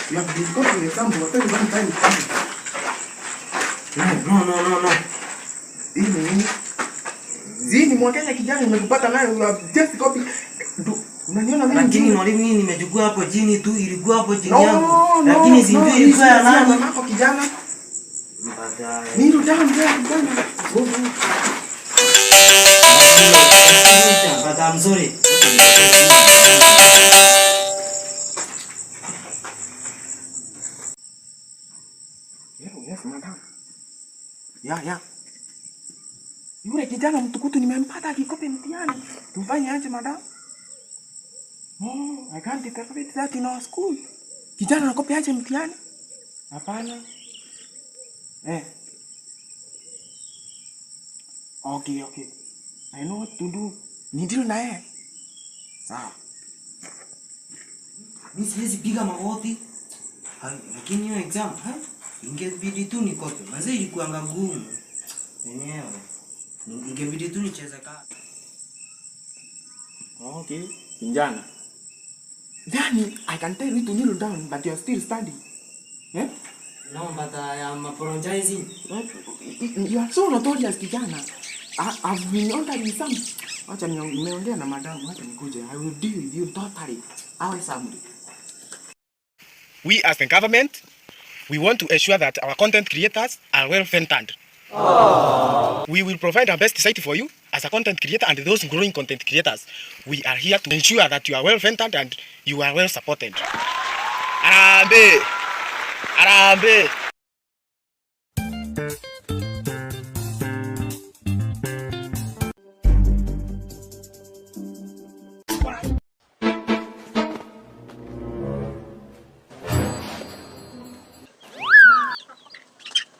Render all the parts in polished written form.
You have been got to the exam for 31 times. No. Hii Zini mwakenya kijana nimekupata nayo, you have just copy. Unaniona mimi lakini mwalimu nini nimechukua hapo chini tu, ilikuwa hapo chini yangu. Lakini sijui ilikuwa ya nani hapo kijana. Baadaye. Nilo down there kijana. But I'm sorry. Yes, madam. Ya. Yule kijana mtukutu nimempata akikopi mtihani. Tufanye aje madam? I can't interpret that in our school. Kijana anakopi aje mtihani? Hapana. Okay. I know what to do. Ndio na yeye. Sawa. Mimi siwezi piga magoti. Lakini hiyo exam, ingebidi tu nikope. Manze ilikuwa ngumu. Yenyewe. Ingebidi tu nicheze kati. Okay. Kijana. Danny, I can tell you to kneel down, but you are still standing. No, but I am apologizing. You are so notorious, kijana. I've been ordering some. Acha nimeongea na madam, acha nikuje. I will deal with you totally. Awe somebody. We as the government, we want to ensure that our content creators are well funded. We will provide our best site for you as a content creator and those growing content creators. We are here to ensure that you are well funded and you are well supported. Arambe!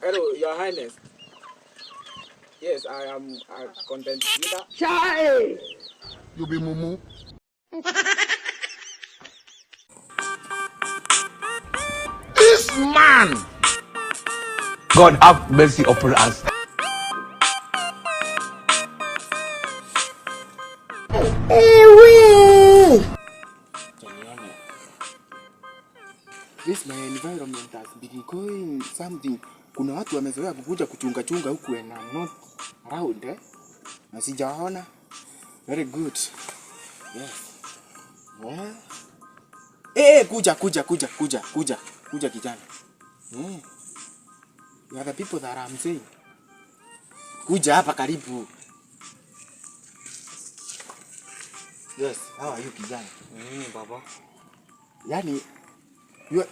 Hello, Your Highness. Yes, I am a content creator. Chai! You be mumu. This man! God have mercy upon us. This my environment has been going something. Kuna watu wamezoea kukuja kuchunga huku and I'm not around, na sijaona. Very good. Yes. Kuja kijana. You are the people that I'm saying. Kuja hapa karibu. Yes, how are you kijana? Baba. Yani you are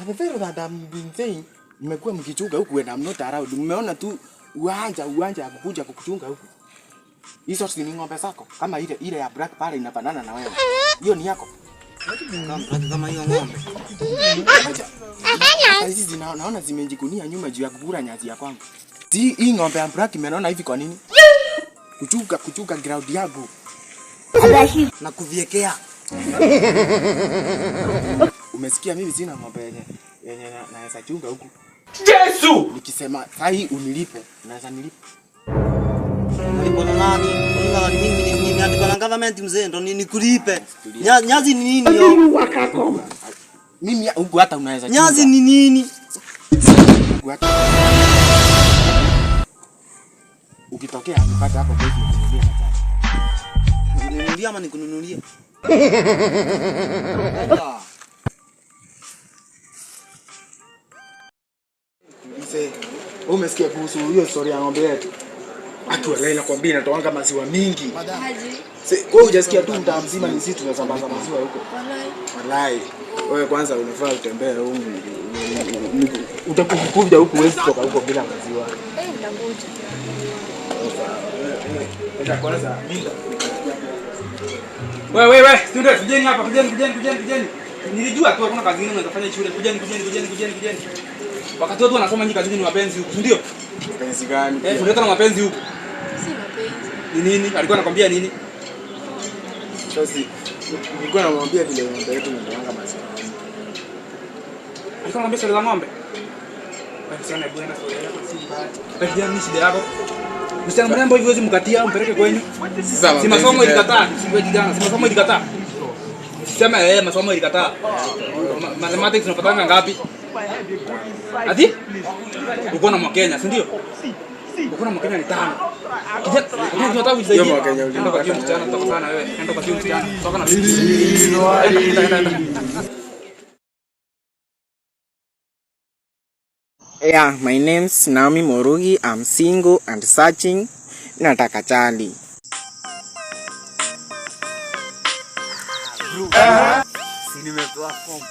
the people that I'm been saying. Mmekuwa mkichunga huku and I'm not around. Mmeona tu uwanja kukuja kukuchunga huku. Hizo si ng'ombe zako kama ile ya black pale inafanana na wewe. Hiyo ni yako. Kama hiyo ng'ombe. Hizi naona zimejikunia nyuma juu ya kukula nyasi ya kwangu. Hii ng'ombe ya black imeona hivi kwa nini? Kuchunga ground yangu. Na kuviekea. Umesikia mimi sina ng'ombe yenye naweza chunga huku. Yesu! Nikisema sai unilipe, naweza nilipe. Mbona nani? Mimi nimeandikwa na government mzee ndo nikulipe. Nyazi ni nini yo? Mimi huku hata unaweza chunga. Nyazi ni nini? Ukitokea nipate hapo kwa kununulia matatu. Ninunulia ama nikununulia? Umesikia kuhusu hiyo story ya ng'ombe yetu? Atuelewe nakwambia inatoanga maziwa mingi. Wewe hujasikia tu mtaa mzima ni sisi tunasambaza maziwa huko. Walai. Wewe kwanza unafaa utembee huko. Utakuja huko wewe kutoka huko bila maziwa. Utangoja. Enda kwanza mimi. Wewe, student, kujeni hapa, kujeni. Nilijua tu hakuna kazi nyingine unafanya shule. Kujeni. Wakati watu wanasoma nyinyi kazi ni mapenzi huko, ndio? Mapenzi gani? Tunaleta na mapenzi huko. Si mapenzi. Ni nini? Alikuwa anakuambia nini? Sasa nilikuwa namwambia vile ng'ombe yetu inaanga maziwa. Alikuwa anambia sura za ng'ombe. Basi sana bwana sura yako si mbaya. Basi ni shida yako. Msichana mrembo hivi wezi mkatia umpeleke kwenye. Si masomo ilikataa, si wewe kijana, si masomo ilikataa. Sema masomo ilikataa. Mathematics unapatanga ngapi? Ati? Uko na Mkenya, si ndio? Uko na Mkenya ni 5. Kijana unataka kujisaidia. Nenda kwa kitu msichana tutakutana wewe. Nenda kwa kitu msichana. Toka na mimi. Yeah, my name's Naomi Morugi. I'm single and searching. Nataka chali. Nimepewa form.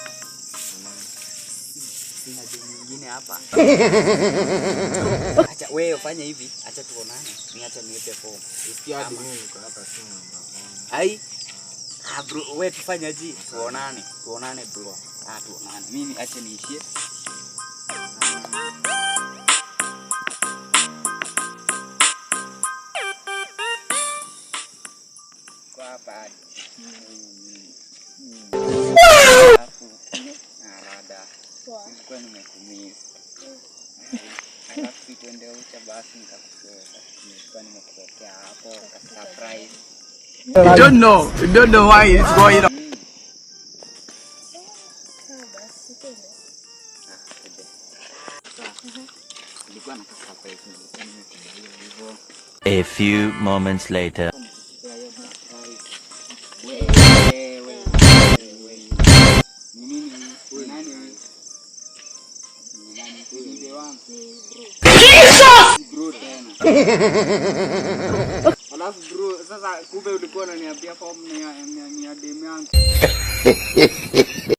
Sina jibu nyingine hapa. Acha wewe fanya hivi, acha tuonane. Niacha niweke form. Usikia hadi mimi niko hapa sina. Ai. Bro, wewe tufanyaje? Tuonane. Tuonane bro. Tuonane. Mimi acha niishie. Kwa hapa. Arada. Kwa nimekumisi. Alafu tuende ucha basi nikakutoa. Nilikuwa nimekutokea hapo ka surprise. You don't know why it's going on. A few moments later. Alafu bro, sasa kumbe ulikuwa unaniambia form ni ya demu yangu.